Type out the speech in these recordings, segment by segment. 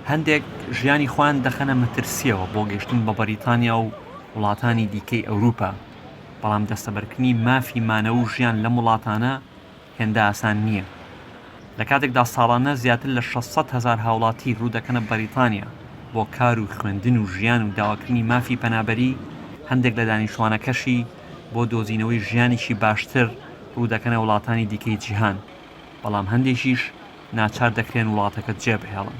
هەندێک ژیانی خۆیان دەخەنە مەترسییەوە بۆ گەیشتن بە بەریتانیا و وڵاتانی دیکەی ئەوروپا، بەڵام دەستەبەرکردنی مافی مانەوە و ژیان لەم وڵاتانە هێندە ئاسان نییە. لە کاتێکدا ساڵانە زیاتر لە 600,000 هاوڵاتی ڕوودەکەنە بەریتانیا بۆ کار و خوێندن و ژیان و داواکردنی مافی پەنابەری، هەندێک لە دانیشتوانەکەشی بۆ دۆزینەوەی ژیانێکی باشتر ڕوودەکەنە وڵاتانی دیکەی جیهان، بەڵام هەندێکیش ناچار دەکرێن وڵاتەکە جێبهێڵن.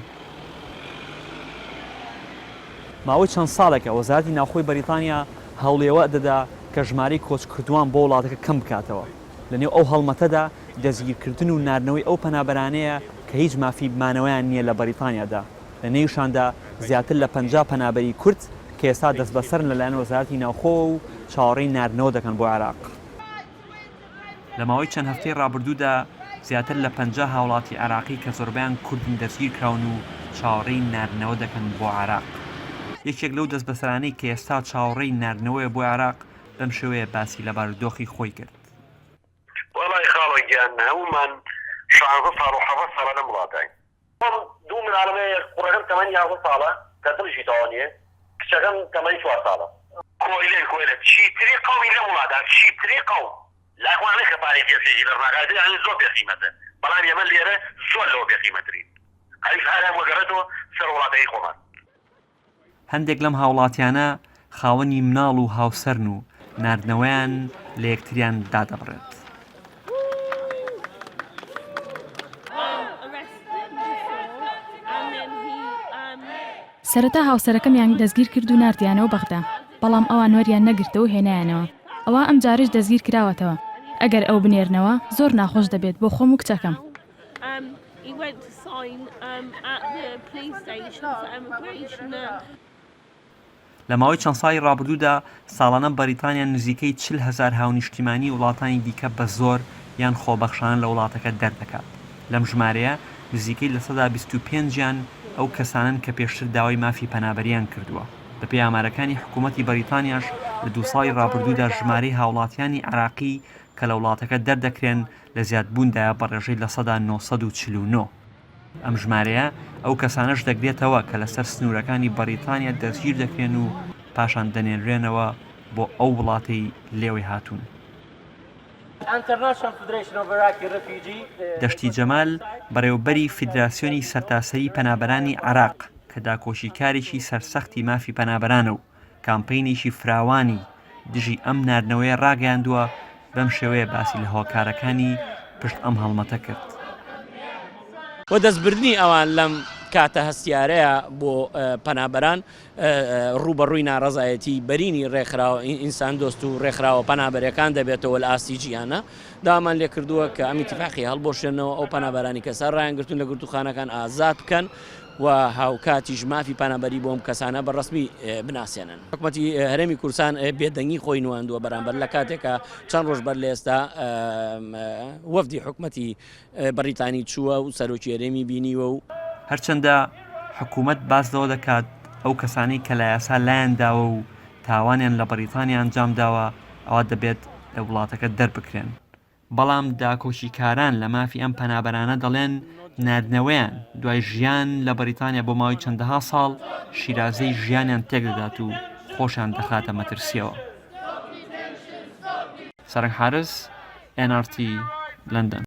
ماوەی چەند ساڵێکە وەزارەتی ناوخۆی بەریتانیا هەوڵی ئەوە دەدا کە ژمارەی کۆچکردووان بۆ وڵاتەکە کەم بکاتەوە. لەنێو ئەو هەڵمەتەدا دەستگیرکردن و ناردنەوەی ئەو پەنابەرانەیە کە هیچ مافی مانەوەیان نییە لە بەریتانیادا، لەنێویشاندا زیاتر لە 50 پەنابەری کورد کە ئێستا دەستبەسەرن لەلایەن وەزارەتی ناوخۆوە و چاوەڕێی ناردنەوە دەکەن بۆ عێراق. لە ماوەی چەند هەفتەی ڕابردوودا زیاتر لە 50 هاوڵاتی عێراقی کە زۆربەیان کوردن دەستگیرکراون و چاوەڕێی ناردنەوە دەکەن بۆ عێراق. یەکێک لەو دەستبەسەرانەی کە ئێستا چاوەڕێی ناردنەوەیە بۆ عێراق بەم شێوەیە باسی لە بارودۆخی خۆی کرد. وەڵای خاڵۆ گیان هەموومان شانزە ساڵ و حەڤە ساڵە لەم وڵاتاین. خۆم دوو مناڵم هەیە کوڕەکەم تەمەنی 11 ساڵە کە دڵیشی تەواو نییە کچەکەم تەمەنی چوار ساڵە. کۆیلەین کۆیلە چیتری قەومی لەم وڵاتە چیتری قەوم لای خۆیان نیە کە پارەی پێ سێ دینار ناکات یانی زۆر بێ قیمەتە بەڵام ئێمە لێرە زۆر لەوە بێ قیمەترین ئەویش ئارام وەگەڕێتەوە سەر وڵاتەکەی خۆمان. هەندێک لەم هاوڵاتیانە خاوەنی مناڵ و هاوسەرن و ناردنەوەیان لە یەکتریان دادەبڕێت. سەرەتا هاوسەرەکەمیان دەستگیر کرد و ناردیانەوە بەغدا، بەڵام ئەوان وەریان نەگرتەوە و هێنایانەوە، ئەوا ئەمجارەش دەستگیر کراوەتەوە، ئەگەر ئەو بنێرنەوە زۆر ناخۆش دەبێت بۆ خۆم و کچەکەم. لە ماوەی چەند ساڵی ڕابردوودا ساڵانە بەریتانیا نزیکەی 40 هەزار هاونیشتیمانیی وڵاتانی دیکە بە زۆر یان خۆبەخشانە لە وڵاتەکە دەردەکات. لەم ژمارەیە نزیکەی 25% یان ئەو کەسانەن کە پێشتر داوای مافی پەنابەرییان کردووە. بەپێی ئامارەکانی حکوومەتی بەریتانیاش لە دوو ساڵی ڕابردوودا ژمارەی هاوڵاتیانی عێراقی کە لە وڵاتەکە دەردەکرێن لە زیادبووندایە بە ڕێژەی 949%. ئەم ژمارەیە ئەو کەسانەش دەگرێتەوە کە لەسەر سنوورەکانی بەریتانیا دەستگیر دەکرێن و پاشان دەنێنرێنەوە بۆ ئەو وڵاتەی لێوەی هاتوون. دەشتی جەمال، بەڕێوەبەری فیدراسیۆنی سەرتاسەری پەنابەرانی عێراق کە داکۆکیکارێکی سەرسەختی مافی پەنابەرانە و کامپەینێکی فراوانی دژی ئەم ناردنەوەیە ڕاگەیاندووە، بەم شێوەیە باسی لە هۆکارەکانی پشت ئەم هەڵمەتە کرد. وە دەستبردنی ئەوان لەم کاتە هەستیارەیە بۆ پەنابەران ڕووبەڕووی ناڕەزایەتی بەرینی ڕێکخراوە ئینساندۆست و ڕێکخراوە پەنابەرەکان دەبێتەوە لە ئاستی جیهانە داوامان لێکردووە کە ئەم ئیتیفاقی هەڵبوەشێنەوە ئەو پەنابەرانی کە سەر ڕایانگرتوون لە گرتووخانەکان ئازاد بکەن و هاوکاتیش مافی پەنابەری بۆ ئەم کەسانە بە ڕەسمی بناسێنن. حکومەتی هەرێمی کوردستان بێدەنگی خۆی نواندووە بەرامبەر لە کاتێکا چەند ڕۆژ بەر لە ئێستا وەفدی حکومەتی بەریتانی چووە و سەرۆکی هەرێمی بینیوە و. هەرچەندە حکومەت باس لەوە دەکات ئەو کەسانەی کە لە یاسا لایان داوە و تاوانیان لە بەریتانیا ئەنجام داوە ئەوا دەبێت لە وڵاتەکە دەربکرێن، بەڵام داکۆکیکاران لە مافی ئەم پەنابەرانە دەڵێن ناردنەوەیان دوای ژیان لە بەریتانیا بۆ ماوەی چەندەها ساڵ شیرازەی ژیانیان تێکدەدات و خۆشیان دەخاتە مەترسیەوە. سارنگ حارس، ئێن ئاڕ تی، لەندەن.